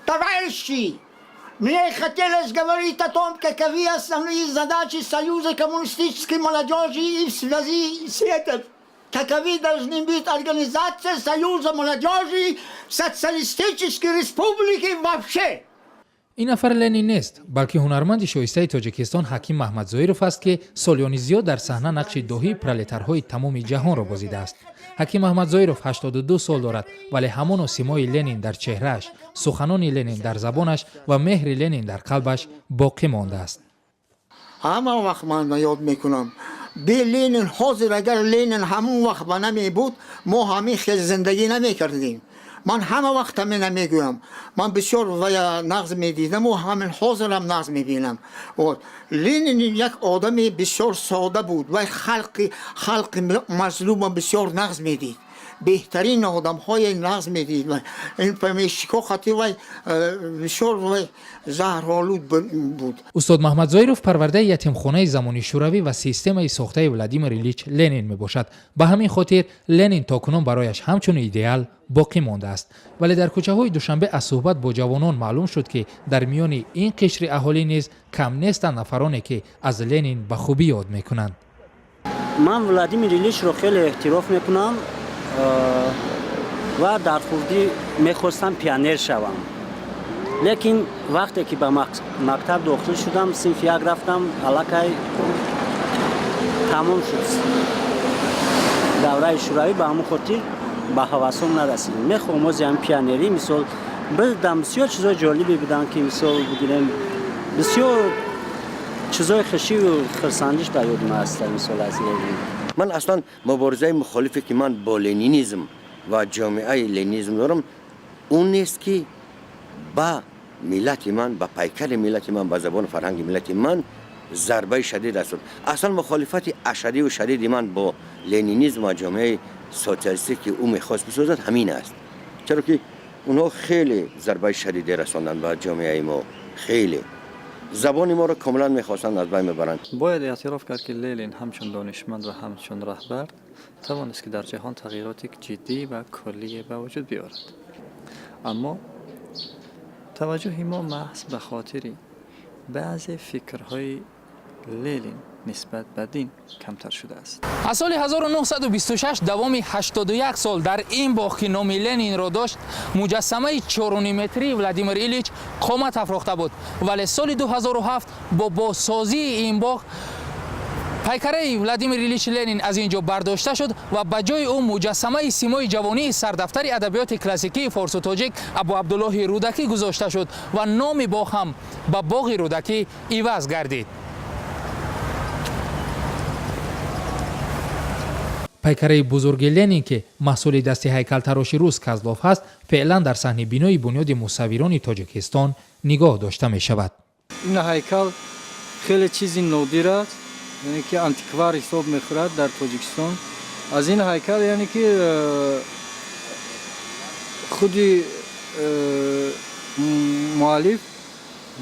Товарищи, мне хотелось говорить о том, каковы основные задачи Союза коммунистической молодежи и в связи с этим, каковы должны быть организация Союза молодежи Социалистической Республики вообще. Ин нафар Ленин нест, балки ҳунарманди шоистаи Тоҷикистон Ҳаким Маҳмадзоиров аст, ки солиёни зиёд дар саҳна нақши доҳии пролетарҳои тамоми ҷаҳонро бозидааст. Ҳаким Маҳмадзоиров 82 сол дорад, вале ҳамоно симои Ленин дар чеҳрааш, суханони Ленин дар забонаш ва меҳри Ленин дар қалбаш боқӣ мондааст. Ҳама вақт ман ёд мекунам, бе Ленин, ҳозир агар Ленин ҳамон вақт ба намебуд, мо ҳамин хел зиндагӣ намекардем. Ман ҳама вақт ҳамина мегӯям. Ман бисёр вая нағз медидаму ҳамин ҳозирам нағз мебинам. Вот Ленин як одами бисёр сода буд. Вай халқи мазлума бисёр нағз медид, беҳтарин одамҳои нағз медид. Ин помещик о хати вай бисёр вай заҳролуд буд. Устод Маҳмадзоиров парвардаи ятимхонаи замони Шӯравӣ ва системаи сохтаи Владимир Ильич Ленин мебошад. Ба ҳамин хотир Ленин то кунун барояш ҳамчун идеал боқӣ мондааст. Вале дар кӯчаҳои Душанбе аз суҳбат бо ҷавонон маълум шуд, ки дар миёни ин қишри аҳолӣ низ кам нестанд нафароне, ки аз Ленин ба хубӣ ёд мекунанд. Ман Владимир Ильичро хеле эҳтироф мекунам ва дар хурдӣ мехостам пионер шавам, лекин вақте ки ба мактаб дохил шудам, синфи як рафтам, аллакай тамом шуд давраи Шӯравӣ. Ба ҳамон хотир ба ҳавасом нарасидем. Мехоҳам ози ҳам пионерӣ, мисол, бидам. Бисёр чизои ҷолибе буданд, ки, мисол, бигирем, бисёр чизои хушиву хурсандиш ба ёди ман аст, мисол, аз Ленин. Ман аслан муборизаи мухолифе, ки ман бо ленинизм ва ҷомеаи ленинизм дорам, он нест, ки ба миллати ман, ба пайкари миллати ман, ба забону фарҳанги миллати ман зарбаи шадид расонд. Аслан мухолифати ашадиву шадиди ман бо ленинизм ва ҷомеаи социалистӣ, ки ӯ мехост бисозад, ҳамин аст, чаро ки онҳо хеле зарбаи шадиде расонданд ба ҷомеаи мо, хеле забони моро комилан мехостанд аз байн мебаранд. Бояд эътироф кард, ки Ленин ҳамчун донишманд ва ҳамчун раҳбар тавонист, ки дар ҷаҳон тағйироти ҷиддӣ ва куллие ба вуҷуд биёрад, аммо таваҷҷӯҳи мо маҳз ба хотири баъзе фикрҳои Ленин нисбат ба дин камтар шудааст. Аз соли 1926 давоми 81 сол дар ин боғ, ки номи Ленинро дошт, муҷассамаи 4,5 метрии Владимир Ильич қомат афрохта буд. Вале соли 2007 бо бозсозии ин боғ пайкараи Владимир Ильич Ленин аз ин ҷо бардошта шуд ва ба ҷои ӯ муҷассамаи симои ҷавонии сардафтари адабиёти классикии форсу тоҷик Абу Абдуллоҳи Рӯдакӣ гузошта шуд ва номи боғ ҳам ба боғи Рӯдакӣ иваз гардид. Пайкараи бузурги Ленин, ки маҳсули дасти ҳайкалтароши рус Козлов ҳаст, феълан дар саҳни бинои Бунёди мусаввирони Тоҷикистон нигоҳ дошта мешавад. Ин ҳайкал хеле чизи нодир аст, яъне ки антиквар ҳисоб мехӯрад дар Тоҷикистон. Аз ин ҳайкал, яъне ки худи муаллиф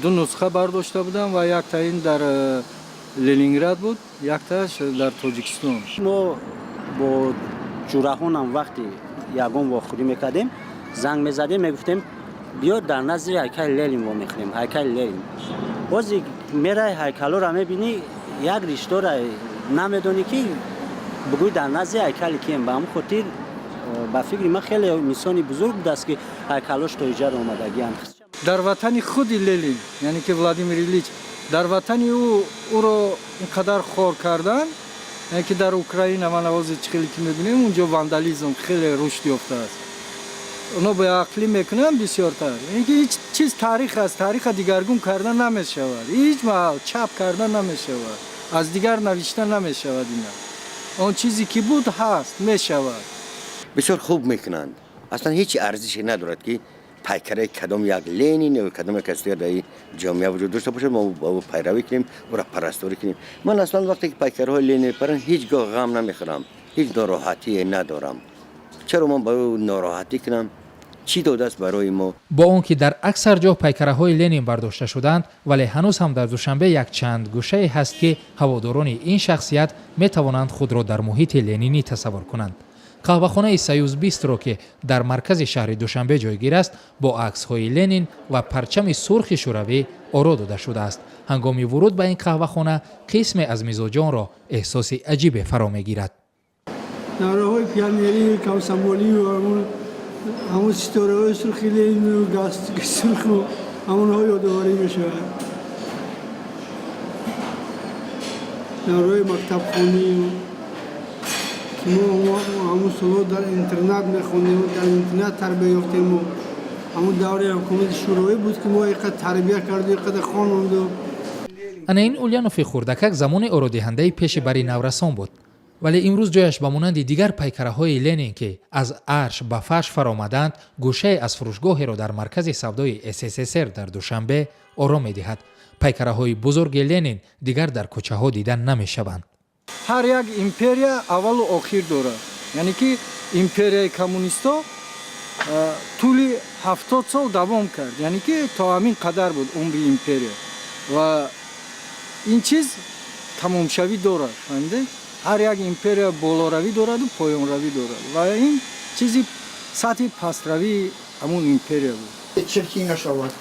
ду нусха бардошта будам ва якта ин дар Ленинград буд, яктааш дар Тоҷикистон. Мо бо ҷураҳонам вақти ягон вохӯрӣ мекардем, занг мезадем, мегуфтем: «Биё, дар назди ҳайкали Ленин вомехӯрем». Ҳайкали Ленин бози мерай, ҳайкалҳоро мебинӣ, як риштора намедонӣ, ки бугӯй дар назди ҳайкали кием. Ба ҳамон хотир, ба фикри ман, хеле инсони бузург будааст, ки ҳайкалҳош то иҷара омадагианд. Дар ватани худи Ленин, яъне ки Владимир Ильич, дар ватани ӯ ӯро ин қадар хор кардан, яъне ки дар Украина ман ҳозир чӣ хеле ки мебинем, унҷо вандализм хеле рушд ёфтааст, оно беақлӣ мекунанд бисёртар. Яъне ки ҳеҷ чиз таърих аст, таъриха дигаргун карда намешавад, ҳеҷ маҳал чап карда намешавад, аз дигар навишта намешавад. Ина он чизе ки буд, ҳаст, мешавад. Бисёр хуб мекунанд. Аслан ҳеҷ арзише надорад, ки пайкараи кадом як Ленин ё кадом як кас дигар дар ин ҷомеа вуҷуд дошта бошад, мо ба ӯ пайравӣ кунем, ӯро парасторӣ кунем. Ман аслан вақте ки пайкарҳои Ленин мепаранд, ҳеҷ гоҳ ғам намехӯрам, ҳеҷ нороҳатие надорам. Чаро ман ба ӯ нороҳатӣ кунам? Чӣ додааст барои мо? Бо он ки дар аксар ҷо пайкараҳои Ленин бардошта шудаанд, вале ҳанӯз ҳам дар Душанбе якчанд гӯшае ҳаст, ки ҳаводорони ин шахсият метавонанд худро дар муҳити ленинӣ тасаввур кунанд. Қаҳвахонаи Союз Бистро, ки дар маркази шаҳри Душанбе ҷойгир аст, бо аксҳои Ленин ва парчами сурхи Шӯравӣ оро дода шудааст. Ҳангоми вуруд ба ин қаҳвахона қисме аз мизоҷонро эҳсоси аҷибе фаро мегирад. Давраҳои пионерию комсомолию ҳамун ситораҳои сурхи Ленину галстуки сурху ҳамонҳо ёдоварӣ мешавад. Давраҳои мактабхонию, ки мо ҳамун солҳо дар интернат мехондем, дар интернат тарбия ёфтему. Ҳамун давраи ҳукумати Шӯравӣ буд, ки мо иқадр тарбия карду, иқадр хононду. Ана ин Ульянофи хурдакак замони ородиҳандаи пеши бари наврасон буд, вале имрӯз ҷояш ба монанди дигар пайкараҳои Ленин, ки аз арш ба фарш фаромаданд, гӯшае аз фурӯшгоҳеро дар маркази савдои СССР дар Душанбе ором медиҳад. Пайкараҳои бузурги Ленин дигар дар кӯчаҳо дида намешаванд. Ҳар як империя аввалу охир дорад, яъне ки империяи коммунистҳо тӯли 70 сол давом кард, яъне ки то ҳамин қадар буд умри империя ва ин чиз тамомшавӣ дорад, фаҳмидед? Ҳар як империя болоравӣ дораду поёнравӣ дорад ва ин чизи сатҳи пастравии ҳамун империя буд. Чиркин нашавад.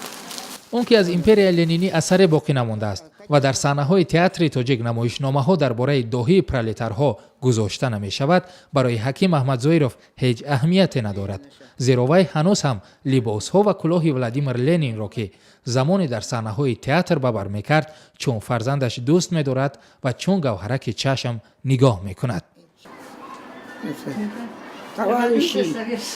Он ки аз империяи ленинӣ асаре боқӣ намондааст ва дар саҳнаҳои театри тоҷик намоишномаҳо дар бораи доҳии пролетарҳо гузошта намешавад, барои Ҳаким Аҳмадзоиров ҳеҷ аҳамияте надорад, зеро вай ҳанӯз ҳам либосҳо ва кӯлоҳи Владимир Ленинро, ки замоне дар саҳнаҳои театр ба бар мекард, чун фарзандаш дӯст медорад ва чун гавҳараки чашм нигоҳ мекунад. Товарищи.